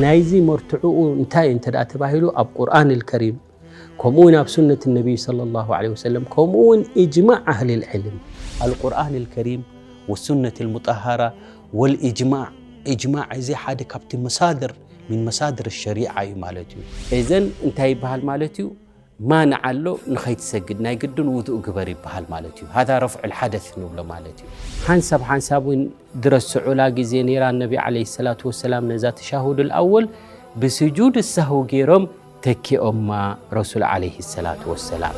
ናይዚ መርትዕኡ እንታይ እንተ ደኣ ተባሂሉ፣ ኣብ ቁርኣን ኣልከሪም፣ ከምኡ እውን ኣብ ሱነት ነቢይ ሰለላሁ ዐለይሂ ወሰለም፣ ከምኡ እውን ኢጅማዕ ኣህሊል ዕልም። ኣልቁርኣን ኣልከሪም ወሱነት ኣልሙጠሃራ ወልኢጅማዕ። ኢጅማዕ እዚ ሓደ ካብቲ መሳድር፣ ሚን መሳድር ሸሪዓ እዩ ማለት እዩ። እዘን እንታይ ይበሃል ማለት እዩ? ማንዓ ኣሎ፣ ንኸይትሰግድ ናይ ግድን ውዱእ ግበር ይበሃል ማለት እዩ። ሃዛ ረፍዑል ሓደስ ንብሎ ማለት እዩ። ሓንሳብ ሓንሳብ እውን ድረስዑላ ግዜ ነይራ፣ ነቢ ዓለይሂ ሰላቱ ወሰላም ነዛ ተሻሁዱል ኣወል ብስጁድ ሳሁ ገይሮም ተኪኦማ ረሱል ዓለይሂ ሰላቱ ወሰላም።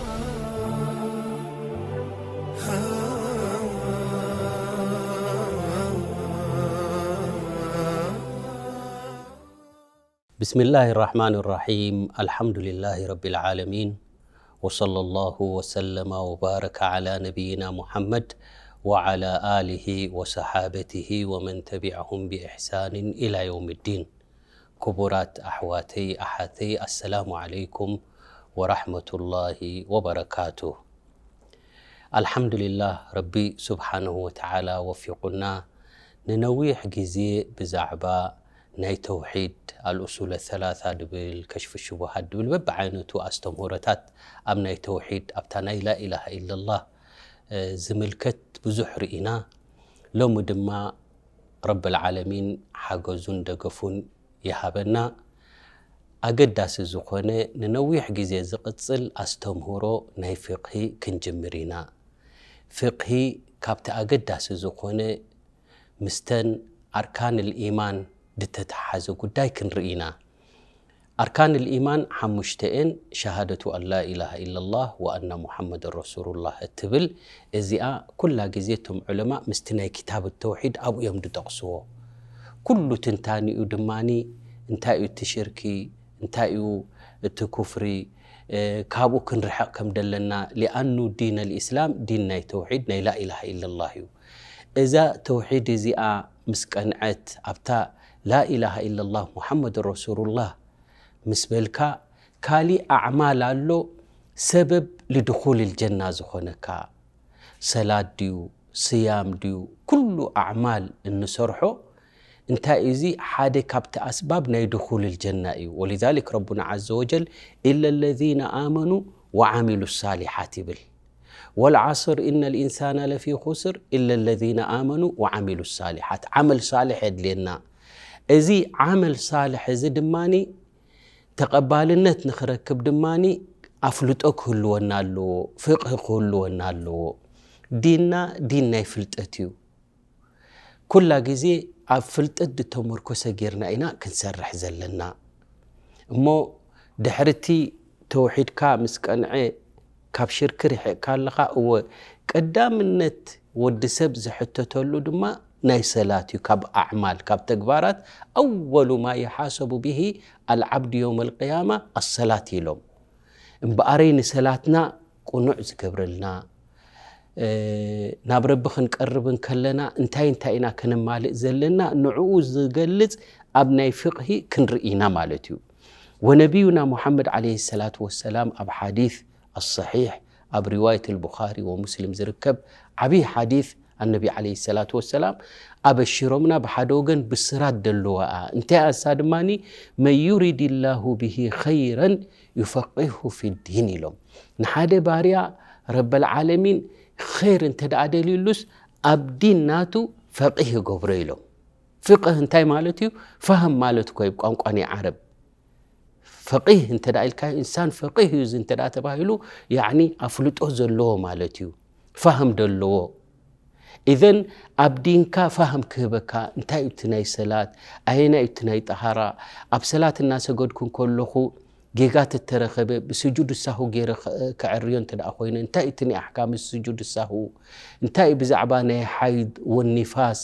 بسم الله الرحمن الرحيم. الحمد لله رب العالمين. وصلى الله وسلم وبارك على نبينا محمد وعلى آله وصحابته ومن تبعهم بإحسان إلى يوم الدين. ክቡራት ኣሕዋተይ ኣሓተይ፣ ኣሰላሙ ዓለይኩም ወራሕመቱላሂ ወበረካቱ። ኣልሓምዱሊላህ፣ ረቢ ስብሓንሁ ወተዓላ ወፊቑና ንነዊሕ ግዜ ብዛዕባ ናይ ተውሒድ፣ ኣልኡሱለ ሰላሳ ድብል፣ ከሽፍ ሽቡሃት ድብል በብዓይነቱ ኣስተምህሮታት ኣብ ናይ ተውሒድ፣ ኣብታ ናይ ላኢላሃ ኢለላህ፣ እ፣ ዝምልከት ብዙሕ ርኢና። ሎሚ ድማ ረብል ዓለሚን ሓገዙን ደገፉን ይሃበና። ኣገዳሲ ዝኾነ ንነዊሕ ግዜ ዝቕጽል ኣስተምህሮ ናይ ፍቕሂ ክንጅምር ኢና። ፍቕሂ ካብቲ ኣገዳሲ ዝኾነ ምስተን ኣርካን ልኢማን ዝተተሓሓዘ ጉዳይ ክንርኢ ኢና። ኣርካን ልኢማን ሓሙሽተ እየን፣ ሸሃደቱ ኣን ላ ኢላሃ ኢለላህ ወኣና ሙሓመድን ረሱሉላህ እትብል። እዚኣ ኩላ ግዜ እቶም ዑለማ ምስቲ ናይ ኪታብ ተውሒድ ኣብኡ እዮም ዝጠቕስዎ። ኩሉ ትንታኒኡ ድማኒ እንታይ እዩ እቲ ሽርኪ፣ እንታይ እዩ እቲ ኩፍሪ፣ እ፣ ካብኡ ክንርሕቕ ከም ደለና፣ ሊኣኑ ዲን ኣልኢስላም ዲን ናይ ተውሒድ ናይ ላኢላሃ ኢለላህ እዩ። እዛ ተውሒድ እዚኣ ምስ ቀንዐት፣ ኣብታ ላኢላሃ ኢለላህ ሙሓመድ ረሱሉላህ ምስ በልካ፣ ካሊእ ኣዕማል ኣሎ ሰበብ ልድኹል ልጀና ዝኾነካ። ሰላት ድዩ፣ ስያም ድዩ፣ ኩሉ ኣዕማል እንሰርሖ እንታይ እዩ? እዚ ሓደ ካብቲ ኣስባብ ናይ ድኹል ልጀና እዩ። ወሊዛሊክ ረቡና ዓዘ ወጀል፣ "ኢለ ለዚነ ኣመኑ ወዓሚሉ ሳሊሓት" ይብል። "ወልዓስር ኢነ ልኢንሳና ለፊ ኹስር ኢለ ለዚነ ኣመኑ ወዓሚሉ ሳሊሓት።" ዓመል ሳልሕ የድልየና። እዚ ዓመል ሳልሕ እዚ ድማኒ ተቐባልነት ንኽረክብ ድማኒ ኣፍልጦ ክህልወና ኣለዎ፣ ፍቕሂ ክህልወና ኣለዎ። ዲንና ዲን ናይ ፍልጠት እዩ። ኩላ ግዜ ኣብ ፍልጠት ዝተመርኮሰ ጌርና ኢና ክንሰርሕ ዘለና። እሞ ድሕሪ እቲ ተውሒድካ ምስ ቀንዐ፣ ካብ ሽርኪ ርሒቕካ ኣለኻ። እወ፣ ቀዳምነት ወዲ ሰብ ዝሕተተሉ ድማ ናይ ሰላት እዩ። ካብ ኣዕማል፣ ካብ ተግባራት፣ ኣወሉ ማ ይሓሰቡ ብሂ ኣልዓብዱ የውመል ቅያማ ኣሰላት ኢሎም። እምበኣረይ ንሰላትና ቅኑዕ ዝገብረልና፣ እ፣ ናብ ረቢ ክንቀርብ እንከለና እንታይ እንታይ ኢና ከነማልእ ዘለና፣ ንዕኡ ዝገልጽ ኣብ ናይ ፍቕሂ ክንርኢ ኢና ማለት እዩ። ወነቢዩና ሙሓመድ ዓለይሂ ሰላቱ ወሰላም ኣብ ሓዲስ ኣሰሒሕ፣ ኣብ ሪዋየት ኣልቡኻሪ ወሙስሊም ዝርከብ ዓብዪ ሓዲስ፣ ኣነቢ ዓለይሂ ሰላቱ ወሰላም ኣበሽሮምና፣ ብሓደ ወገን ብስራት ደለዋ እያ። እንታይ እያ እሳ ድማኒ? "መን ዩሪድ ላሁ ብሂ ኸይረን ዩፈቂሁ ፊዲን" ኢሎም። ንሓደ ባርያ ረበል ዓለሚን ኸይር እንተ ደኣ ደልዩሉስ፣ ኣብ ዲን ናቱ ፈቂህ ይገብሮ ኢሎም። ፍቅህ እንታይ ማለት እዩ? ፋህም ማለት እኮ እዩ ብቋንቋ ናይ ዓረብ። ፈቂህ እንተ ደኣ ኢልካዮ፣ ኢንሳን ፈቂህ እዩ እዚ እንተ ደኣ ተባሂሉ፣ ያዕኒ ኣፍልጦ ዘለዎ ማለት እዩ። ፋህም ደለዎ። ኢዘን ኣብ ዲንካ ፋህም ክህበካ፣ እንታይ እዩ እቲ ናይ ሰላት? ኣየናይ እዩ እቲ ናይ ጠሃራ? ኣብ ሰላት እናሰገድኩ እንከለኹ ጌጋ ተተረኸበ፣ ብስጁድ ሳሁ ገይረ ከ-፣ ከዕርዮ እንተ ደኣ ኮይነ፣ እንታይ እዩ እቲ ናይ ኣሕካም ስጁድ ሳሁ? እንታይ እዩ ብዛዕባ ናይ ሓይድ ወኒፋስ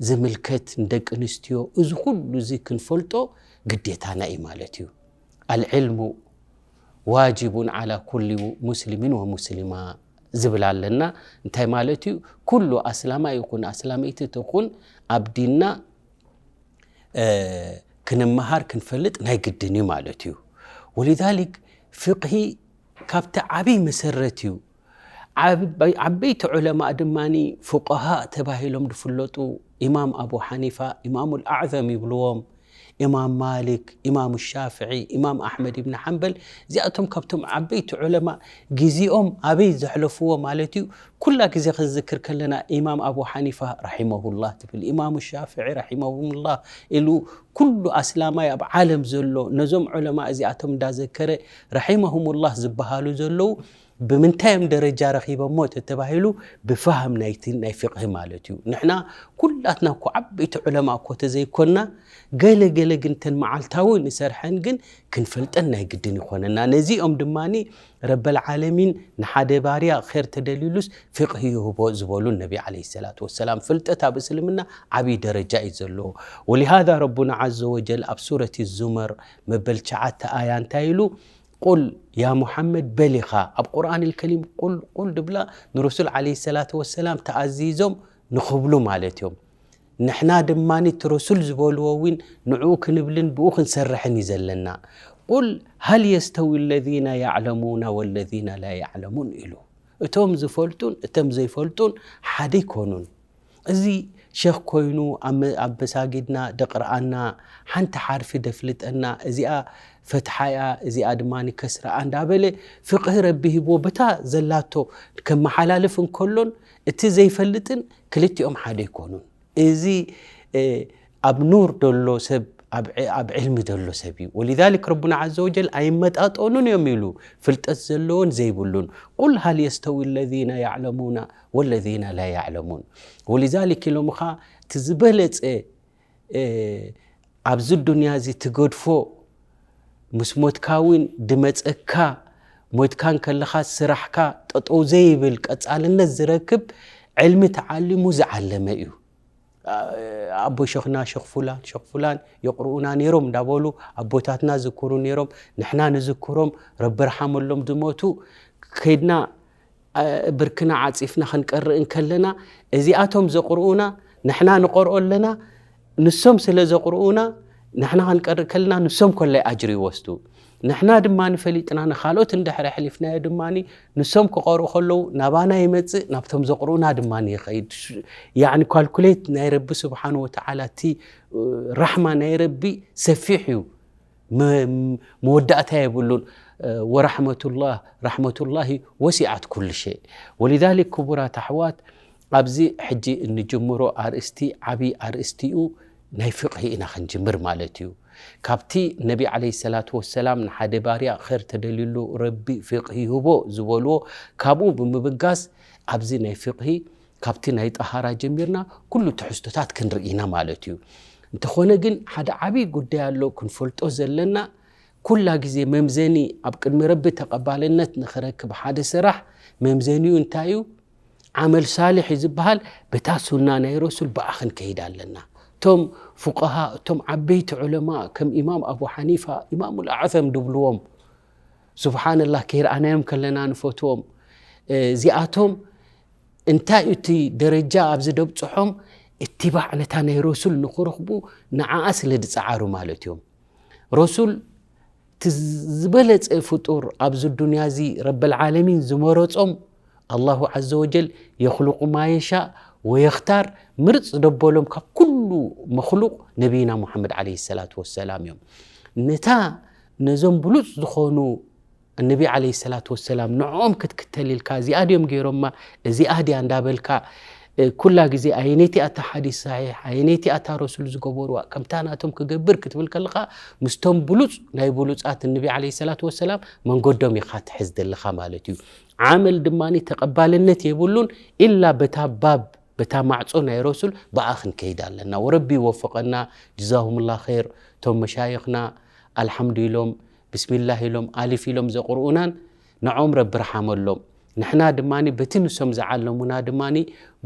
ዝምልከት ንደቂ ኣንስትዮ? እዚ ኩሉ እዚ ክንፈልጦ ግዴታና እዩ ማለት እዩ። ኣልዕልሙ ዋጅቡን ዓላ ኩሊ ሙስሊሚን ወሙስሊማ ዝብል ኣለና። እንታይ ማለት እዩ? ኩሉ ኣስላማይ ይኹን ኣስላመይቲ ትኹን ኣብ ዲንና፣ እ፣ ክንመሃር ክንፈልጥ ናይ ግድን እዩ ማለት እዩ። ወሊዛሊክ ፍቅሂ ካብቲ ዓብዪ መሰረት እዩ። ዓበይቲ ዑለማእ ድማ ፉቀሃእ ተባሂሎም ዝፍለጡ ኢማም ኣቡ ሓኒፋ ኢማሙል ኣዕዘም ይብልዎም። ኢማም ማሊክ፣ ኢማም ሻፍዒ፣ ኢማም ኣሕመድ ኢብን ሓንበል፣ እዚኣቶም ካብቶም ዓበይቲ ዑለማ ግዜኦም ኣበይ ዘሕለፍዎ ማለት እዩ። ኩላ ግዜ ክንዝክር ከለና ኢማም ኣቡ ሓኒፋ ረሒመሁላህ ትብል፣ ኢማሙ ሻፍዒ ረሒመሁሙላህ ኢሉ ኩሉ ኣስላማይ ኣብ ዓለም ዘሎ ነዞም ዑለማ እዚኣቶም እንዳዘከረ ረሒመሁሙላህ ዝበሃሉ ዘለዉ ብምንታይ እዮም ደረጃ ረኺቦሞ ተተባሂሉ ብፋህም ናይቲ ናይ ፍቕሂ ማለት እዩ። ንሕና ኩላትና እኮ ዓበይቲ ዑለማ እኮ ተዘይኮንና ገለ ገለ ግን ተን መዓልታዊ ንሰርሐን ግን ክንፈልጠን ናይ ግድን ይኾነና። ነዚኦም ድማ ረበል ዓለሚን ንሓደ ባርያ ኸር ተደልዩሉስ ፍቕሂ ይህቦ ዝበሉ ነቢ ዓለይሂ ሰላቱ ወሰላም። ፍልጠት ኣብ እስልምና ዓብዪ ደረጃ እዩ ዘለዎ። ወሊሃዛ ረቡና ዓዘ ወጀል ኣብ ሱረት ዙመር መበል ትሽዓተ ኣያ እንታይ ኢሉ? ቁል ያ ሙሓመድ በል ኢኻ ኣብ ቁርኣን ልከሪም ቁል ቁል ድብላ ንረሱል ዓለይሂ ሰላቱ ወሰላም ተኣዚዞም ንኽብሉ ማለት እዮም። ንሕና ድማ እቲ ረሱል ዝበልዎ እውን ንዕኡ ክንብልን ብኡ ክንሰርሕን እዩ ዘለና። ቁል ሃል የስተዊ ለዚነ ያዕለሙና ወለዚነ ላ ያዕለሙን ኢሉ። እቶም ዝፈልጡን እቶም ዘይፈልጡን ሓደ ኣይኮኑን። እዚ ሸኽ ኮይኑ ኣብ መ- ኣብ መሳጊድና ደቕርኣና ሓንቲ ሓርፊ ደፍልጠና እዚኣ ፈትሓያ እዚኣ ድማ ከስራኣ እንዳበለ ፍቕሂ ረቢ ሂብዎ በታ ዘላቶ ከመሓላልፍ እንከሎን እቲ ዘይፈልጥን ክልቲኦም ሓደ ኣይኮኑን። እዚ እ፣ ኣብ ኑር ደሎ ሰብ ኣብ ዕ- ኣብ ዕልሚ ደሎ ሰብ እዩ። ወሊዛሊክ ረቡና ዓዘ ወጀል ኣይመጣጠኑን እዮም ኢሉ ፍልጠት ዘለዎን ዘይብሉን። ቁል ሃል የስተዊ ለዚነ ያዕለሙና ወለዚነ ላ ያዕለሙን። ወሊዛሊክ ኢሎም ኸዓ እቲ ዝበለፀ እ፣ ኣብዚ ዱንያ እዚ ትገድፎ ምስ ሞትካ እውን ድመፀካ ሞትካ እንከለኻ ስራሕካ ጠጠው ዘይብል ቀፃልነት ዝረክብ ዕልሚ ተዓሊሙ ዝዓለመ እዩ። ኣቦ ሸኽና ሸኽ ፉላን ሸኽ ፉላን የቕርኡና ነይሮም እንዳበሉ ኣቦታትና ዝክሩ ነይሮም። ንሕና ንዝክሮም ረቢ ርሓመሎም ዝሞቱ ከይድና ብርክና ዓፂፍና ክንቀርእ እንከለና እዚኣቶም ዘቕርኡና ንሕና ንቐርኦ ኣለና። ንሶም ስለ ዘቕርኡና ንሕና ክንቀርእ ከለና ንሶም ኮላይ ኣጅሪ ይወስዱ። ንሕና ድማ ንፈሊጥና ንኻልኦት እንድሕር ኣሕሊፍናዮ ድማ ንሶም ክቐርኡ ከለዉ ናባና ይመፅእ ናብቶም ዘቕርኡና ድማ ይኸይድ። ያዕኒ ካልኩሌት ናይ ረቢ ስብሓን ወተዓላ እቲ ራሕማ ናይ ረቢ ሰፊሕ እዩ። መወዳእታ የብሉን። ወራሕመቱላህ ራሕመቱላሂ ወሲዓት ኩሉ ሸይ። ወሊዛሊክ ክቡራት ኣሕዋት ኣብዚ ሕጂ እንጅምሮ ኣርእስቲ ዓብዪ ኣርእስቲኡ ናይ ፍቕሂ ኢና ክንጅምር ማለት እዩ። ካብቲ ነቢ ዓለይሂ ሰላቱ ወሰላም ንሓደ ባርያ ኸር ተደልዩሉ ረቢ ፍቕሂ ይህቦ ዝበልዎ ካብኡ ብምብጋስ ኣብዚ ናይ ፍቕሂ ካብቲ ናይ ጠሃራ ጀሚርና ኩሉ ትሕዝቶታት ክንርኢ ኢና ማለት እዩ። እንተኾነ ግን ሓደ ዓብዪ ጉዳይ ኣሎ ክንፈልጦ ዘለና። ኩላ ግዜ መምዘኒ ኣብ ቅድሚ ረቢ ተቐባልነት ንኽረክብ ሓደ ስራሕ መምዘኒኡ እንታይ እዩ? ዓመል ሳልሕ እዩ ዝበሃል። በታ ሱና ናይ ረሱል ብኣ ክንከይድ ኣለና። እቶም ፉቀሃ እቶም ዓበይቲ ዑለማ ከም ኢማም ኣቡ ሓኒፋ ኢማሙል ኣዕዘም ድብልዎም ስብሓንላህ ከይረኣናዮም ከለና ንፈትዎም። እዚኣቶም እንታይ እቲ ደረጃ ኣብዚ ደብፅሖም? እትባዕ ነታ ናይ ረሱል ንኽረኽቡ ንዓኣ ስለ ዝፀዓሩ ማለት እዮም። ረሱል እቲ ዝበለፀ ፍጡር ኣብዚ ዱንያ እዚ ረበል ዓለሚን ዝመረፆም ኣላሁ ዓዘ ወጀል የኽልቁ ማየሻእ ወየኽታር ምርፅ ደበሎም ካብ ኩሉ መኽሉቕ ነቢይና ሙሓመድ ዓለይሂ ሰላቱ ወሰላም እዮም። ነታ ነዞም ብሉፅ ዝኾኑ ነቢ ዓለይሂ ሰላቱ ወሰላም ንዕኦም ክትክተል ኢልካ እዚኣ ድዮም ገይሮማ እዚኣ ድያ እንዳበልካ ኩላ ግዜ ኣየነይቲ ኣታ ሓዲስ ሳሒሕ ኣየነይቲ ኣታ ረሱል ዝገበርዋ ከምታ ናቶም ክገብር ክትብል ከለኻ ምስቶም ብሉፅ ናይ ብሉፃት ነቢ ዓለይሂ ሰላቱ ወሰላም መንገዶም ኢኻ ትሕዝ ዘለኻ ማለት እዩ። ዓመል ድማ ተቐባልነት የብሉን ኢላ በታ ባብ በታ ማዕጾ ናይ ረሱል ብኣ ክንከይድ ኣለና። ወረቢ ይወፍቐና። ጅዛሁሙላ ኸይር። እቶም መሻይኽና ኣልሓምዱ ኢሎም ብስሚላህ ኢሎም ኣሊፍ ኢሎም ዘቕርኡናን ንዖም ረቢ ርሓመሎም። ንሕና ድማ በቲ ንሶም ዝዓለሙና ድማ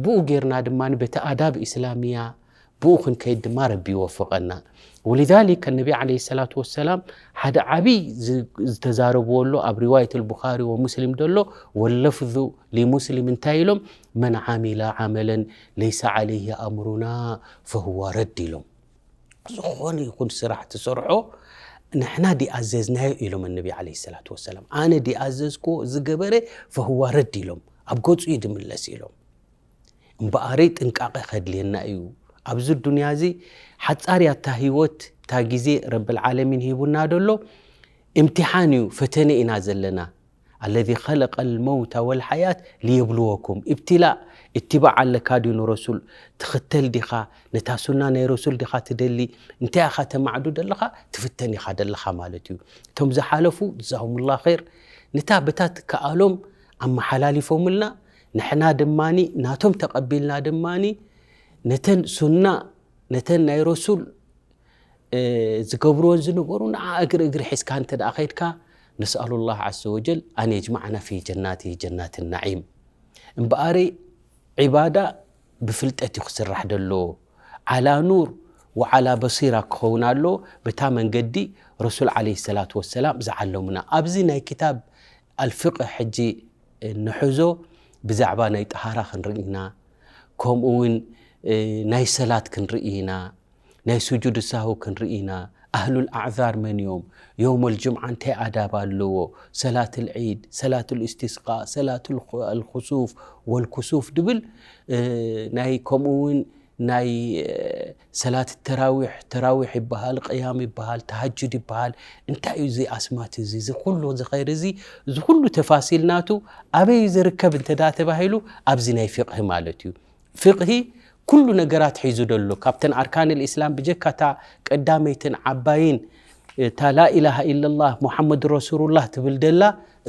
ብኡ ጌርና ድማ በቲ ኣዳብ ኢስላምያ ብኡ ክንከይድ ድማ ረቢ ይወፍቐና። ወሊዛሊከ ነቢ ዓለይሂ ሰላቱ ወሰላም ሓደ ዓብዪ ዝ- ዝተዛረብዎ ኣሎ ኣብ ሪዋየት ልቡኻሪ ወሙስሊም ዘሎ ወለፍዙ ሊሙስሊም እንታይ ኢሎም መን ዓሚለ ዓመለን ለይሰ ዓለይህ ኣምሩና ፈህዋ ረድ ኢሎም። ዝኾነ ይኹን ስራሕ ትሰርሖ ንሕና ዲኣዘዝናዮ ኢሎም ነቢ ዓለይሂ ሰላቱ ወሰላም ኣነ ዲኣዘዝክዎ ዝገበረ ፈህዋ ረድ ኢሎም። ኣብ ገጹ እዩ ዝምለስ ኢሎም። እምበኣረይ ጥንቃቐ ከድልየና እዩ። ኣብዚ ዱንያ እዚ ሓጻር እያ እታ ህይወት፣ እታ ግዜ ረብል ዓለሚን ሂቡና ደሎ፣ እምትሓን እዩ፣ ፈተነ ኢና ዘለና። ኣለዚ ኸለቀል መውታ ወልሓያት ሊየብልወኩም። ኢብትላእ፣ እትባዕ ኣለካ ድዩ ንረሱል? ትኽተል ዲኻ? ነታ ሱና ናይ ረሱል ዲኻ ትደሊ? እንታይ ኢኻ ተማዕዱ ደለኻ? ትፍተን ኢኻ ደለኻ ማለት እዩ። እቶም ዝሓለፉ ጀዛሁሙላህ ኸይር፣ ነታ በታ ትከኣሎም ኣመሓላሊፎምልና፣ ንሕና ድማኒ ናቶም ተቐቢልና ድማኒ ነተን ሱና፣ ነተን ናይ ረሱል ዝገብርዎን ዝነበሩ ንዓ እግሪ እግሪ ሒዝካ እንተ ደኣ ኸይድካ፣ ነስኣሉ ላህ ዓዘ ወጀል ኣን የጅመዓና ፊ ጀናቲ ጀናት ናዒም። እምበኣረይ ዒባዳ ብፍልጠት እዩ ክስራሕ ደሎ። ዓላ ኑር ወዓላ በሲራ ክኸውን ኣሎ፣ በታ መንገዲ ረሱል ዓለይሂ ሰላቱ ወሰላም ዝዓለሙና። ኣብዚ ናይ ክታብ ኣልፍቅህ ሕጂ ንሕዞ፣ ብዛዕባ ናይ ጠሃራ ክንርኢ ኢና፣ ከምኡ እውን ናይ ሰላት ክንርኢ ኢና፣ ናይ ስጁድ ሳሁ ክንርኢ ኢና። ኣህሉል ኣዕዛር መን እዮም? የውመል ጅምዓ እንታይ ኣዳብ ኣለዎ? ሰላትል ዒድ፣ ሰላትል ኢስቲስቃ፣ ሰላትል ኹ-፣ ኣልኹሱፍ ወልኩሱፍ ድብል፣ እ፣ ናይ ከምኡ እውን ናይ፣ እ፣ ሰላት ተራዊሕ፣ ተራዊሕ ይበሃል፣ ቅያም ይበሃል፣ ተሃጁድ ይበሃል። እንታይ እዩ እዚ ኣስማት እዚ? እዚ ኩሉ እዚ ኸይር እዚ፣ እዚ ኩሉ ተፋሲል ናቱ ኣበይ እዩ ዝርከብ እንተ ደኣ ተባሂሉ፣ ኣብዚ ናይ ፊቅሂ ማለት እዩ። ፊቅሂ ኩሉ ነገራት ሒዙ ደሎ። ካብተን ኣርካን ልእስላም ብጀካ እታ ቀዳመይትን ዓባይን፣ እታ ላኢላሃ ኢለላህ ሙሓመድ ረሱሉላህ ትብል ደላ፣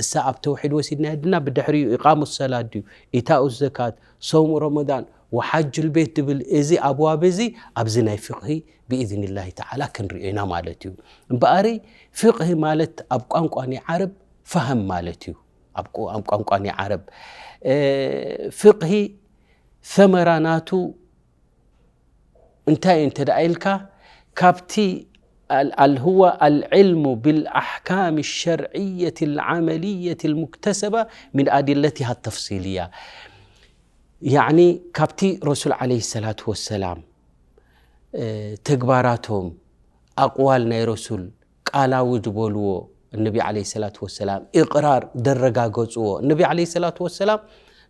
እሳ ኣብ ተውሒድ ወሲድናያ ድና፣ ብድሕሪኡ ኢቃሙ ሰላት ድዩ፣ ኢታኡ ዘካት፣ ሰውሙ ረመዳን፣ ወሓጁል ቤት ድብል፣ እዚ ኣብዋብ እዚ ኣብዚ ናይ ፊቅሂ ብኢዝኒላሂ ተዓላ ክንሪኦ ኢና ማለት እዩ። እምበኣሪ ፊቅሂ ማለት ኣብ ቋንቋ ናይ ዓረብ ፋህም ማለት እዩ። ኣብ ቋ-፣ ኣብ ቋንቋ ናይ ዓረብ፣ እ፣ ፊቅሂ ሰመራ ናቱ እንታይ እዩ እንተ ደኣ ኢልካ፣ ካብቲ ال-، ال-، هو العلم بالأحكام الشرعية العملية المكتسبة من أدلتها التفصيلية። ያዕኒ ካብቲ ረሱል ዓለይሂ ሰላቱ ወሰላም፣ እ፣ ተግባራቶም፣ ኣቕዋል ናይ ረሱል፣ ቃላዊ ዝበልዎ፣ እነቢ ዓለይሂ ሰላቱ ወሰላም ኢቕራር ደረጋገጽዎ። እነቢ ዓለይሂ ሰላቱ ወሰላም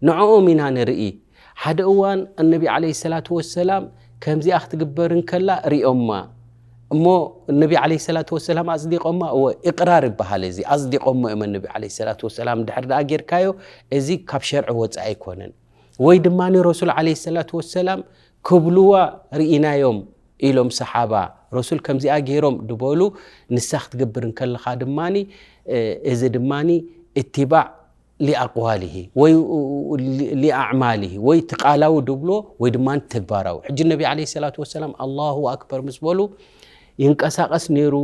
ንዕኦም ኢና ንርኢ። ሓደ እዋን እነቢ ዓለይሂ ሰላቱ ወሰላም ከምዚኣ ክትግበር እንከላ ሪኦማ። እሞ እነቢ ዓለይሂ ሰላቱ ወሰላም ኣጽዲቆማ? እወ፣ ኢቕራር ይበሃል እዚ። ኣጽዲቆሞ እዮም እነቢ ዓለይሂ ሰላቱ ወሰላም። ድሕሪ ደኣ ጌርካዮ፣ እዚ ካብ ሸርዒ ወጻኢ ኣይኮነን። ወይ ድማ ረሱል ዓለይሂ ሰላቱ ወሰላም ክብልዋ ርኢናዮም ኢሎም ሰሓባ፣ ረሱል ከምዚኣ ገይሮም ድበሉ፣ ንሳ ክትገብር እንከለኻ ድማኒ፣ እ፣ እዚ ድማኒ እትባዕ ሊኣቅዋሊሂ ወይ ሊ-፣ ሊኣዕማሊሂ ወይ እቲ ቃላዊ ድብሎ ወይ ድማ ተግባራዊ። ሕጂ ነቢ ዓለይሂ ሰላቱ ወሰላም ኣላሁ ኣክበር ምስ በሉ ይንቀሳቐስ ነይሩ።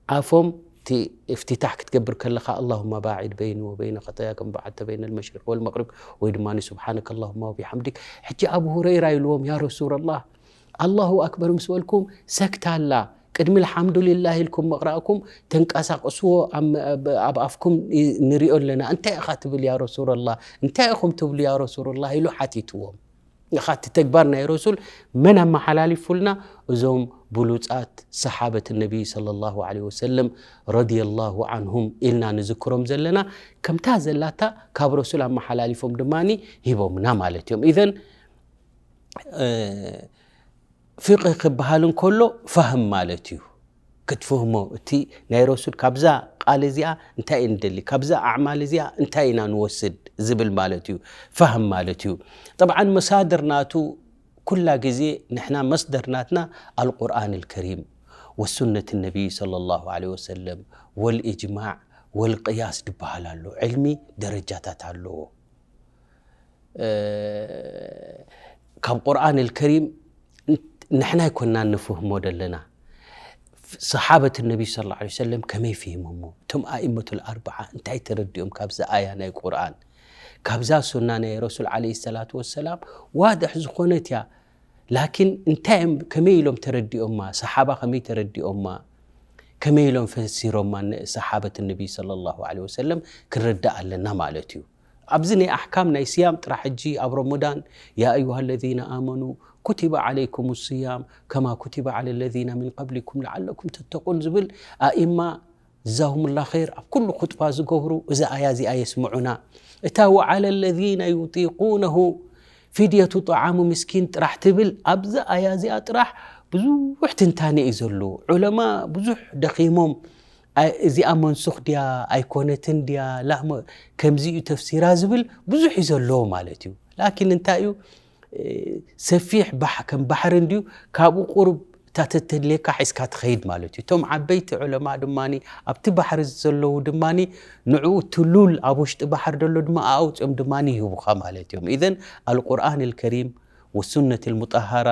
ኣፎም እቲ እፍትታሕ ክትገብር ከለኻ፣ ኣላሁማ ባዒድ በይኒ ወበይነ ኸጣያ ከም በዓድተ በይነ ልመሽሪቅ ወልመቅሪብ፣ ወይ ድማ ሱብሓነከ ኣላሁማ ወቢሓምዲክ። ሕጂ ኣቡ ሁረይራ ኢልዎም፣ ያ ረሱለላህ፣ ኣላሁ ኣክበር ምስ በልኩም ሰክታ ኣላ፣ ቅድሚ ኣልሓምዱሊላህ ኢልኩም ምቕራእኩም ተንቀሳቕስዎ፣ ኣብ፣ ኣብ ኣፍኩም ንሪኦ ኣለና። እንታይ ኢኻ ትብል ያ ረሱለላህ? እንታይ ኢኹም ትብሉ ያ ረሱለላህ? ኢሉ ሓቲትዎም። ኢኻ እቲ ተግባር ናይ ረሱል መን ኣመሓላሊፉልና? እዞም ብሉጻት ሰሓበት ነቢ ሰለላሁ ዐለይሂ ወሰለም ረዲየላሁ ዐንሁም ኢልና ንዝክሮም ዘለና፣ ከምታ ዘላታ ካብ ረሱል ኣመሓላሊፎም ድማኒ ሂቦምና ማለት እዮም። ኢዘን፣ እ፣ ፊቅህ ክበሃል እንከሎ ፋህም ማለት እዩ። ክትፍህሞ፣ እቲ ናይ ረሱል ካብዛ ቃል እዚኣ እንታይ እዩ ንደሊ፣ ካብዛ ኣዕማል እዚኣ እንታይ ኢና ንወስድ ዝብል ማለት እዩ። ፋህም ማለት እዩ። ጠብዓን መሳድር ናቱ ኩላ ግዜ ንሕና መስደር ናትና ኣልቁርኣን ኣልከሪም ወሱነት ነቢይ ሰለላሁ ዐለይሂ ወሰለም ወልእጅማዕ ወልቅያስ ድበሃል ኣሎ። ዕልሚ ደረጃታት ኣለዎ። እ፣ ካብ ቁርኣን ኣልከሪም ንሕና ኣይኮናን ንፍህሞ ደለና። ሰሓበት ነቢ ሰለላሁ ዐለይሂ ወሰለም ከመይ ፍሂሞሞ? እቶም ኣእመቱል ኣርበዓ እንታይ ተረዲኦም ካብዛ ኣያ ናይ ቁርኣን? ካብዛ ሱና ናይ ረሱል ዐለይሂ ሰላቱ ወሰላም ዋድሕ ዝኾነት እያ። ላኪን እንታይ እዮም፣ ከመይ ኢሎም ተረዲኦማ? ሰሓባ ከመይ ተረዲኦማ? ከመይ ኢሎም ፈሲሮማ ን-፣ ሰሓበት ነቢ ሰለላሁ ዐለይሂ ወሰለም ክንርዳእ ኣለና ማለት እዩ። ኣብዚ ናይ ኣሕካም ናይ ስያም ጥራሕ ሕጂ ኣብ ረመዳን፣ ያ ኣዩሃ ለዚነ ኣመኑ ኩቲበ ዓለይኩም ስያም ከማ ኩቲበ ዓለ ለዚነ ሚን ቀብሊኩም ለዓለኩም ተተቁን ዝብል ኣኢማ ጀዛሁሙላ ኸይር፣ ኣብ ኩሉ ኹጥባ ዝገብሩ እዛ ኣያ እዚኣ የስምዑና። እታ ወዓለ ለዚነ ዩጢቁነሁ ፊድየቱ ጠዓሙ ምስኪን ጥራሕ ትብል፣ ኣብዛ ኣያ እዚኣ ጥራሕ ብዙሕ ትንታነ እዩ ዘሎ። ዑለማ ብዙሕ ደኺሞም፣ ኣይ-፣ እዚኣ መንሱኽ ድያ ኣይኮነትን ድያ፣ ላህ መ-፣ ከምዚ እዩ ተፍሲራ ዝብል ብዙሕ እዩ ዘለዎ ማለት እዩ። ላኪን እንታይ እዩ፣ እ፣ ሰፊሕ ባሕ-፣ ከም ባሕሪ እንድዩ፣ ካብኡ ቁሩብ እታ ተተድልየካ ሒዝካ ትኸይድ ማለት እዩ። እቶም ዓበይቲ ዑለማ ድማ ኣብቲ ባሕሪ ዘለዉ ድማ ንዕኡ ትሉል ኣብ ውሽጢ ባሕሪ ዘሎ ድማ ኣውፅኦም ድማ ይህቡኻ ማለት እዮም። ኢዘን ኣልቁርኣን ልከሪም ወሱነት ልሙጣሃራ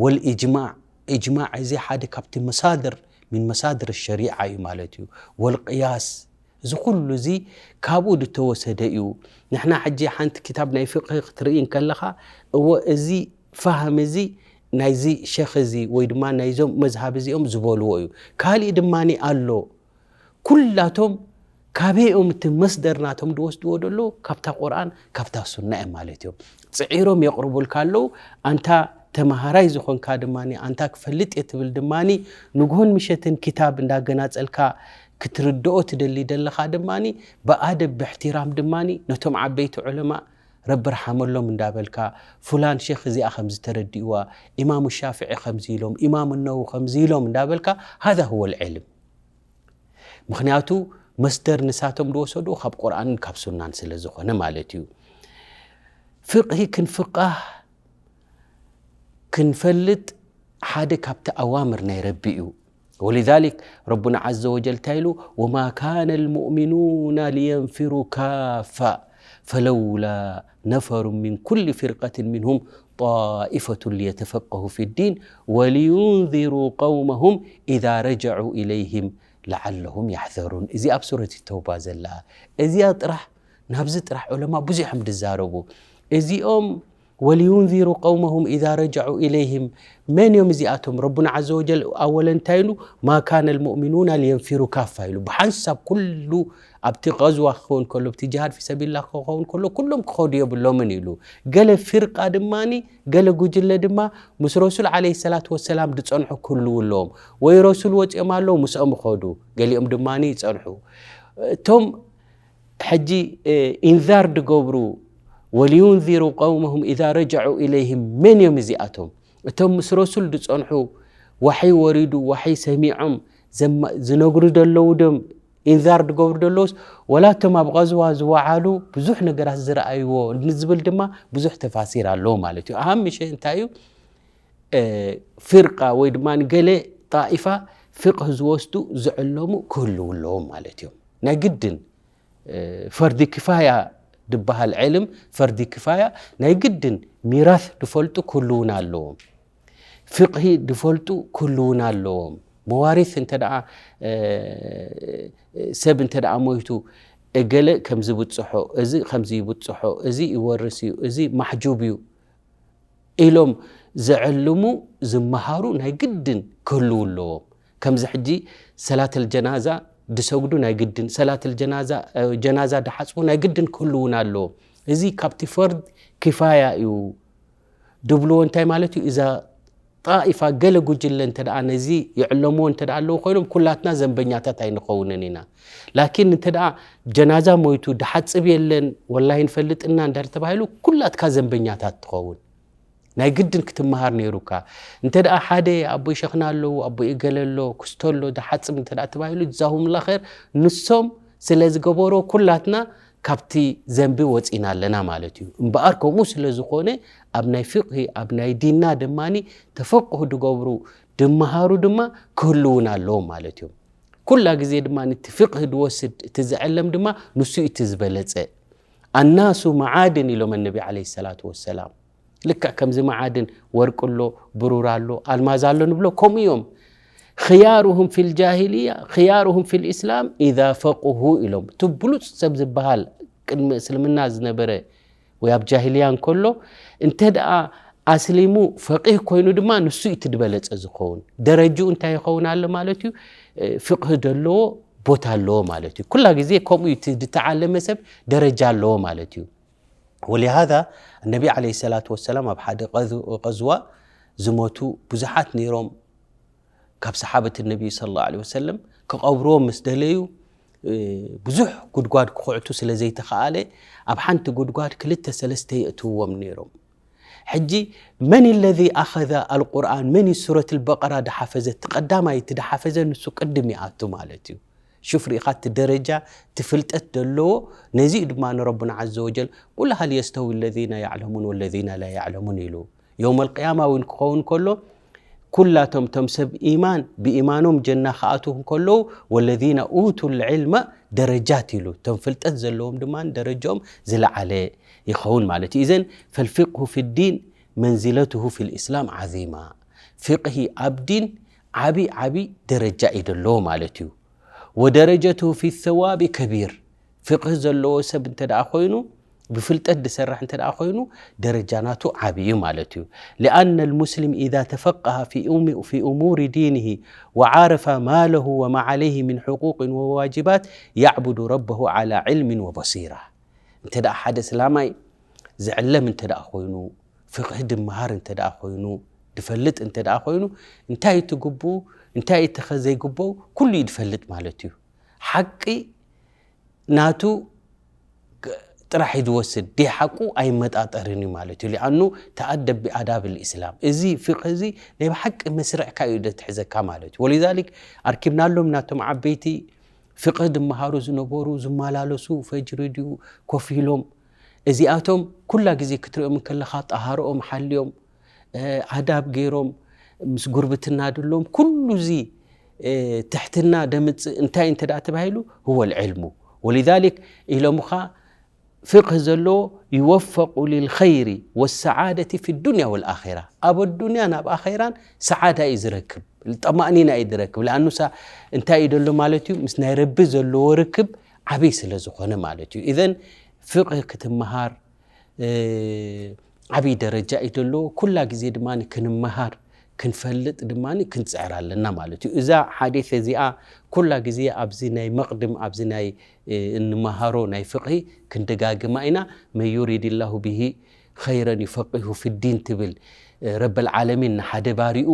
ወልእጅማዕ፣ እጅማዕ እዚ ሓደ ካብቲ መሳድር ምን መሳድር ሸሪዓ እዩ ማለት እዩ። ወልቅያስ፣ እዚ ኩሉ እዚ ካብኡ ዝተወሰደ እዩ። ንሕና ሕጂ ሓንቲ ክታብ ናይ ፍቅሂ ክትርኢ እንከለኻ፣ እወ፣ እዚ ፋህም እዚ ናይዚ ሸኽ እዚ ወይ ድማ ናይዞም መዝሃብ እዚኦም ዝበልዎ እዩ። ካሊእ ድማ ኣሎ። ኩላቶም ካበይኦም እቲ መስደር ናቶም ዝወስድዎ ደሎ? ካብታ ቁርኣን፣ ካብታ ሱና እዮም ማለት እዮም። ጽዒሮም የቕርቡልካ ኣለዉ። ኣንታ ተማሃራይ ዝኾንካ ድማ፣ ኣንታ ክፈልጥ እየ ትብል ድማ፣ ንግሆን ምሸትን ክታብ እንዳገናጸልካ ክትርድኦ ትደሊ ደለኻ ድማ፣ ብኣደብ ብእሕትራም ድማ ነቶም ዓበይቲ ዑለማ ረቢ ርሓመሎም እንዳበልካ፣ ፉላን ሼኽ እዚኣ ከምዚ ተረዲእዋ፣ ኢማሙ ሻፍዒ ከምዚ ኢሎም፣ ኢማም ነው ከምዚ ኢሎም እንዳበልካ፣ ሃዛ ሁወ ልዕልም። ምኽንያቱ መስደር ንሳቶም ዝወሰዱ ካብ ቁርኣንን ካብ ሱናን ስለ ዝኾነ ማለት እዩ። ፍቕሂ ክንፍቃህ ክንፈልጥ ሓደ ካብቲ ኣዋምር ናይ ረቢ እዩ። ولذلك ረቡና عز وجل እንታይ ኢሉ? وما كان المؤمنون لينفروا كافة فلولا نفر من كل فرقة منهم طائفة ليتفقهوا في الدين ولينذروا قومهم إذا رجعوا إليهم لعلهم يحذرون። እዚ ኣብ ሱረት ተውባ ዘላ እዚኣ ጥራሕ፣ ናብዚ ጥራሕ ዑለማ ብዙሕ እዮም ዝዛረቡ። እዚኦም ولينذروا قومهم إذا رجعوا إليهم መን እዮም እዚኣቶም? ረቡና عز وجل ኣወለ እንታይ ኢሉ? ما كان المؤمنون لينفروا كافة ኢሉ። ብሓንሳብ ኩሉ ኣብቲ غزوة ክኸውን ከሎ፣ ኣብቲ ጅሃድ في سبيل الله ክኸውን ከሎ ኩሎም ክኸዱ የብሎምን ኢሉ። ገለ ፊርቃ ድማ፣ ገለ ጉጅለ ድማ ምስ ረሱል عليه الصلاة والسلام ዝጸንሑ ክህልዉ ኣለዎም። ወይ ረሱል ወጺኦም ኣለዉ፣ ምስኦም ይኸዱ፣ ገሊኦም ድማ ይጸንሑ። እቶም ሕጂ፣ እ፣ ኢንዛር ድገብሩ፣ ولينذروا قومهم إذا رجعوا إليهم መን እዮም እዚኣቶም? እቶም ምስ ረሱል ዝጸንሑ፣ ዋሕይ ወሪዱ፣ ዋሕይ ሰሚዖም ዘማ-፣ ዝነግሩ ደለዉ ዶም ኢንዛር ድገብሩ ደለዉስ፣ ወላ እቶም ኣብ ቐዝዋ ዝወዓሉ ብዙሕ ነገራት ዝረኣይዎ ንዝብል ድማ ብዙሕ ተፋሲር ኣለዎ ማለት እዩ። ኣሃም ምሸ እንታይ እዩ? እ፣ ፊርቃ ወይ ድማ ገለ ጣኢፋ ፍቅህ ዝወስዱ ዝዕለሙ ክህልዉ ኣለዎም ማለት እዮም። ናይ ግድን፣ እ፣ ፈርዲ ክፋያ ድበሃል ዕልም፣ ፈርዲ ክፋያ ናይ ግድን ሚራስ ድፈልጡ ክህልዉን ኣለዎም። ፍቅሂ ድፈልጡ ክህልዉን ኣለዎም። መዋሪስ እንተ ደኣ፣ እ፣ ሰብ እንተ ደኣ ሞይቱ፣ እገለ ከም ዝብጽሖ፣ እዚ ከም ዝይብጽሖ፣ እዚ ይወርስ እዩ፣ እዚ ማሕጁብ እዩ ኢሎም ዘዕልሙ፣ ዝመሃሩ ናይ ግድን ክህልዉ ኣለዎም። ከምዚ ሕጂ ሰላተል ጀናዛ ድሰግዱ ናይ ግድን፣ ሰላተል ጀናዛ፣ እ፣ ጀናዛ ድሓጽቡ ናይ ግድን ክህልዉን ኣለዎም። እዚ ካብቲ ፈርድ ኪፋያ እዩ ድብልዎ እንታይ ማለት እዩ? እዛ ጣኢፋ ገለ ጉጅለ እንተ ደኣ ነዚ ይዕለምዎ እንተ ደኣ ኣለዉ ኮይኖም፣ ኩላትና ዘንበኛታት ኣይንኸውንን ኢና። ላኪን እንተ ደኣ ጀናዛ ሞይቱ ድሓጽብ የለን፣ ወላሂ ንፈልጥና እንዳር ተባሂሉ፣ ኩላትካ ዘንበኛታት ትኸውን። ናይ ግድን ክትመሃር ነይሩካ። እንተ ደኣ ሓደ ኣቦይ ሸኽና ኣለዉ፣ ኣቦይ እገለ ኣሎ፣ ክስቶ ኣሎ፣ ድሓጽብ እንተ ደኣ ተባሂሉ፣ ጀዛሁሙላህ ኸይር፣ ንሶም ስለ ዝገበሮ ኩላትና ካብቲ ዘንቢ ወጺና ኣለና ማለት እዩ። እምበኣር ከምኡ ስለ ዝኾነ ኣብ ናይ ፍቅሂ፣ ኣብ ናይ ዲንና ድማኒ ተፈቅሁ ድገብሩ፣ ድመሃሩ ድማ ክህልዉን ኣለዎም ማለት እዮም። ኩላ ግዜ ድማ እቲ ፍቅሂ ድወስድ እቲ ዝዕለም ድማ ንሱ እዩ እቲ ዝበለጸ። ኣናሱ መዓድን ኢሎም ነቢ ዓለይሂ ሰላቱ ወሰላም። ልክዕ ከምዚ መዓድን ወርቂ ኣሎ፣ ብሩር ኣሎ፣ ኣልማዝ ኣሎ ንብሎ፣ ከምኡ እዮም። خيارهم في الجاهلية خيارهم في الإسلام إذا فقهوا ኢሎም። እቲ ብሉጽ ሰብ ዝበሃል ቅድሚ እስልምና ዝነበረ ወይ ኣብ ጃሂልያ እንከሎ፣ እንተ ደኣ ኣስሊሙ ፈቂህ ኮይኑ ድማ ንሱ እዩ እቲ ዝበለጸ ዝኸውን። ደረጅኡ እንታይ ይኸውን ኣሎ ማለት እዩ? እ፣ ፍቅህ ዘለዎ ቦታ ኣለዎ ማለት እዩ። ኩላ ግዜ ከምኡ እዩ፣ እቲ ዝተዓለመ ሰብ ደረጃ ኣለዎ ማለት እዩ። ወሊሃዛ ነቢ ዓለይሂ ሰላቱ ወሰላም ኣብ ሓደ ቀዝ-፣ ቀዝዋ ዝሞቱ ብዙሓት ነይሮም። ካብ ሰሓበት ነቢ ሰለላሁ ዐለይሂ ወሰለም ክቐብርዎም ምስ ደለዩ ብዙሕ ጉድጓድ ክኹዕቱ ስለ ዘይተኸኣለ ኣብ ሓንቲ ጉድጓድ ክልተ ሰለስተ የእትውዎም ነይሮም። ሕጂ መን ለዚ ኣኸዘ ኣልቁርኣን፣ መን እዩ ሱረት ኣልበቀራ ድሓፈዘ? እቲ ቀዳማይ እቲ ድሓፈዘ ንሱ ቅድም ይኣቱ ማለት እዩ። ሹፍ ርኢኻ እቲ ደረጃ፣ እቲ ፍልጠት ዘለዎ። ነዚ እዩ ድማ ንረቡና ዓዘ ወጀል ቁል ሃል የስተዊ ለዚነ ያዕለሙን ወለዚነ ላ ያዕለሙን ኢሉ። የውም ኣልቅያማ እውን ክኸውን ከሎ ኩላቶም ቶም ሰብ ኢማን ብኢማኖም ጀና ክኣትዉ ከለዉ ወለዚነ ኡቱ ልዕልመ ደረጃት ኢሉ፣ ቶም ፍልጠት ዘለዎም ድማ ደረጃኦም ዝለዓለ ይኸውን ማለት እዩ። እዘን ፈልፊቅሁ ፊ ዲን መንዚለትሁ ፊ ልእስላም ዓዚማ። ፍቅሂ ኣብ ዲን ዓቢ ዓቢ ደረጃ እዩ ዘለዎ ማለት እዩ። ወደረጀትሁ ፊ ሰዋቢ ከቢር። ፍቅህ ዘለዎ ሰብ እንተ ደኣ ኮይኑ፣ ብፍልጠት ዝሰርሕ እንተ ደኣ ኮይኑ፣ ደረጃ ናቱ ዓቢ እዩ ማለት እዩ። لأن المسلم إذا تفقه في أم- في أمور دينه وعرف ما له وما عليه من حقوق وواجبات يعبد ربه على علم وبصيرة. እንተ ደኣ ሓደ እስላማይ ዝዕለም እንተ ደኣ ኮይኑ፣ ፍቅህ ድመሃር እንተ ደኣ ኮይኑ፣ ድፈልጥ እንተ ደኣ ኮይኑ፣ እንታይ እቲ ግቡኡ፣ እንታይ እቲ ከ ዘይግቡኡ፣ ኩሉ እዩ ድፈልጥ ማለት እዩ። ሓቂ ናቱ ግ- ጥራሕ እዩ ዝወስድ፣ ደይ ሓቁ ኣይመጣጠርን እዩ ማለት እዩ። ሊኣኑ ተኣደብ ብኣዳብ ልእስላም፣ እዚ ፍቅህ እዚ ናይ ብሓቂ መስርዕካ እዩ ደትሕዘካ ማለት እዩ። ወሊዛሊክ ኣርኪብናሎም ናቶም ዓበይቲ ፍቅህ ድመሃሩ ዝነበሩ ዝመላለሱ፣ ፈጅሪ ድዩ ኮፍ ኢሎም፣ እዚኣቶም ኩላ ግዜ ክትሪኦም እንከለኻ ጣሃርኦም ሓልዮም፣ ኣዳብ ገይሮም፣ ምስ ጉርብትና ድሎም ኩሉ እዚ ትሕትና ደምፅእ እንታይ እንተ ደኣ ተባሂሉ፣ هو العلم. ولذلك ኢሎምኻ ፍቅህ ዘለዎ يوفق للخير والسعادة في الدنيا والآخرة. ኣብ ኣዱንያን ኣብ ኣኼራን ሰዓዳ እዩ ዝረክብ፣ ጠማእኒና እዩ ዝረክብ። ለኣኑሳ እንታይ እዩ ደሎ ማለት እዩ? ምስ ናይ ረቢ ዘለዎ ርክብ ዓብይ ስለ ዝኾነ ማለት እዩ። ኢዘን ፍቅህ ክትመሃር ዓብይ ደረጃ እዩ ደሎ። ኩላ ግዜ ድማ ክንመሃር ክንፈልጥ ድማ ክንፅዕር ኣለና ማለት እዩ። እዛ ሓዲት እዚኣ ኩላ ግዜ ኣብዚ ናይ መቕድም ኣብዚ ናይ እንመሃሮ ናይ ፍቅሂ ክንደጋግማ ኢና። መን ዩሪድ ላሁ ብሂ ኸይረን ዩፈቂሁ ፊዲን ትብል። ረበል ዓለሚን ንሓደ ባሪኡ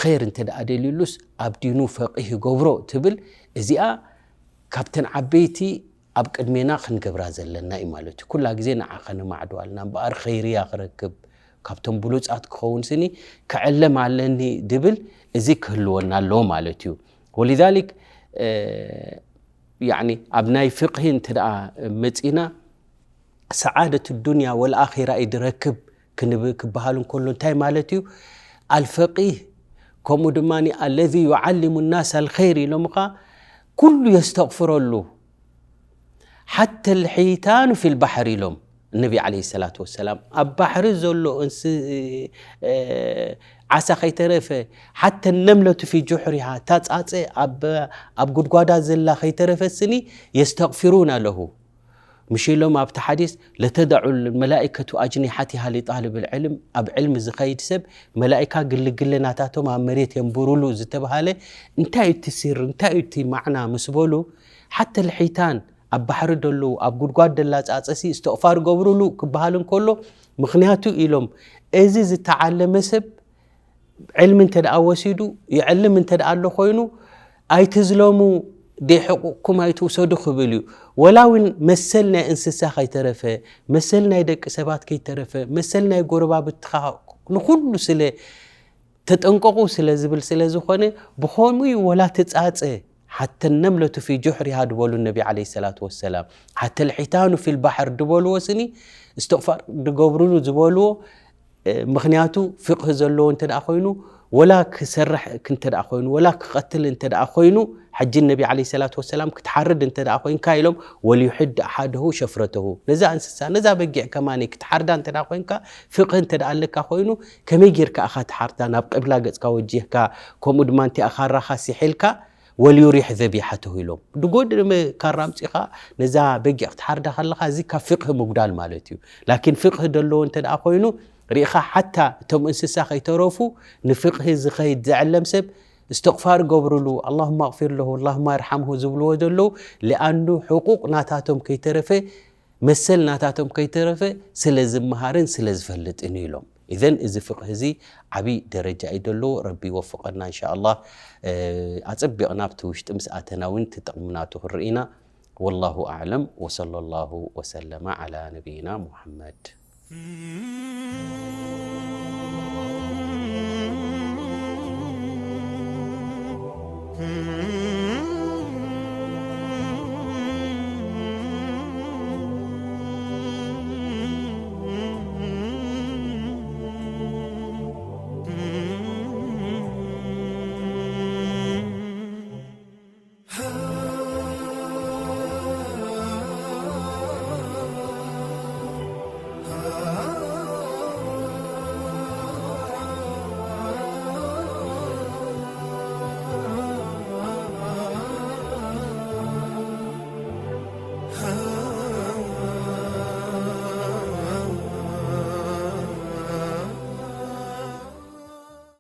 ኸይር እንተ ደኣ ደልዩሉስ ኣብ ዲኑ ፈቂህ ይገብሮ ትብል። እዚኣ ካብተን ዓበይቲ ኣብ ቅድሜና ክንገብራ ዘለና እዩ ማለት እዩ። ኩላ ግዜ ንዓ ከነማዕድዋ ኣለና እምበኣር ኸይርያ ክረክብ ካብቶም ብሉፃት ክኸውን ስኒ ክዕለም ኣለኒ ድብል እዚ ክህልወና ኣለዎ ማለት እዩ። ወሊዛሊክ ያኒ ኣብ ናይ ፍቅሂ እንተ ደኣ መፂና ሰዓደት ዱንያ ወልኣኺራ እዩ ድረክብ ክንብ ክበሃል እንከሎ እንታይ ማለት እዩ? ኣልፈቂህ ከምኡ ድማ ኣለዚ ዩዓሊሙ ናስ ኣልኸይር ኢሎምኻ ኩሉ የስተቕፍረሉ ሓተ ልሒታኑ ፊ ልባሕር ኢሎም ነቢ ዓለይሂ ሰላቱ ወሰላም። ኣብ ባሕሪ ዘሎ እንስ ዓሳ ከይተረፈ ሓተ ነምለቱ ፊ ጁሕሪሃ እታ ፃፀ ኣብ ኣብ ጉድጓዳ ዘላ ከይተረፈ ስኒ የስተቕፊሩና ለሁ ምሽ ኢሎም ኣብቲ ሓዲስ ለተደዑ መላኢከቱ ኣጅኒሓቲሃ ሊጣልብ ልዕልም ኣብ ዕልሚ ዝኸይድ ሰብ መላኢካ ግልግለ ናታቶም ኣብ መሬት የንብሩሉ ዝተባሃለ እንታይ እዩ እቲ ሲር እንታይ እዩ እቲ ማዕና ምስ በሉ ሓተ ልሒታን ኣብ ባሕሪ ደለዉ ኣብ ጉድጓድ ደላ ፃፀሲ እስተቕፋር ገብሩሉ ክበሃል እንከሎ ምኽንያቱ ኢሎም እዚ ዝተዓለመ ሰብ ዕልሚ እንተ ደኣ ወሲዱ ይዕልም እንተ ደኣ ኣሎ ኮይኑ ኣይትዝለሙ ደይ ሕቁቅኩም ኣይትውሰዱ ክብል እዩ። ወላ እውን መሰል ናይ እንስሳ ከይተረፈ መሰል ናይ ደቂ ሰባት ከይተረፈ መሰል ናይ ጎረባብትኻ ንኩሉ ስለ ተጠንቀቁ ስለ ዝብል ስለ ዝኾነ ብኸምኡ እዩ ወላ ትፃፀ ሓተ ነምለቱ ፊ ጁሕሪሃ ድበሉ ነቢ ዓለይሂ ሰላቱ ወሰላም ሓተ ልሒታኑ ፊ ልባሕር ድበልዎ ስኒ እስትቕፋር ድገብሩሉ ዝበልዎ ምኽንያቱ ፍቅህ ዘለዎ እንተ ደኣ ኮይኑ ወላ ክሰርሕ እንተ ደኣ ኮይኑ ወላ ክቐትል እንተ ደኣ ኮይኑ ሕጂ ነቢ ዓለይሂ ሰላቱ ወሰላም ክትሓርድ እንተ ደኣ ኮይንካ ኢሎም ወልዩሕድ ኣሓደሁ ሸፍረተሁ ነዛ እንስሳ ነዛ በጊዕ ከማኒ ክትሓርዳ እንተ ደኣ ኮይንካ ፍቅህ እንተ ደኣ ኣለካ ኮይኑ ከመይ ጌርካ ኢኻ ትሓርዳ ናብ ቅብላ ገጽካ ወጂህካ ከምኡ ድማ እንቲኣ ካራኻ ሲሒልካ ወልዩሪሕ ዘቢሓተሁ ኢሎም ድጎድም ካራ ኣምፂኻ ነዛ በጊዕ ክትሓርዳ ከለኻ እዚ ካብ ፍቅህ ምጉዳል ማለት እዩ ላኪን ፍቅህ ደለዎ እንተ ደኣ ኮይኑ ርኢኻ ሓታ እቶም እንስሳ ከይተረፉ ንፍቅህ ዝኸይድ ዘዕለም ሰብ እስትቕፋር ገብርሉ ኣላሁማ ኣቕፊር ለሁ ኣላሁማ ርሓምሁ ዝብልዎ ዘለዉ ሊኣኑ ሕቁቕ ናታቶም ከይተረፈ መሰል ናታቶም ከይተረፈ ስለ ዝመሃርን ስለ ዝፈልጥን ኢሎም إذن እዚ ፍቅህ እዚ ዓቢ ደረጃ እዩ ደሎ። ረቢ ይወፍቀና እንሻኣላህ። ኣጸቢቕና ኣብቲ ውሽጢ ምስ ኣተና እውን ትጥቕምናቱ ክንርኢ ኢና። والله أعلم، وصلى الله وسلم على نبينا محمد.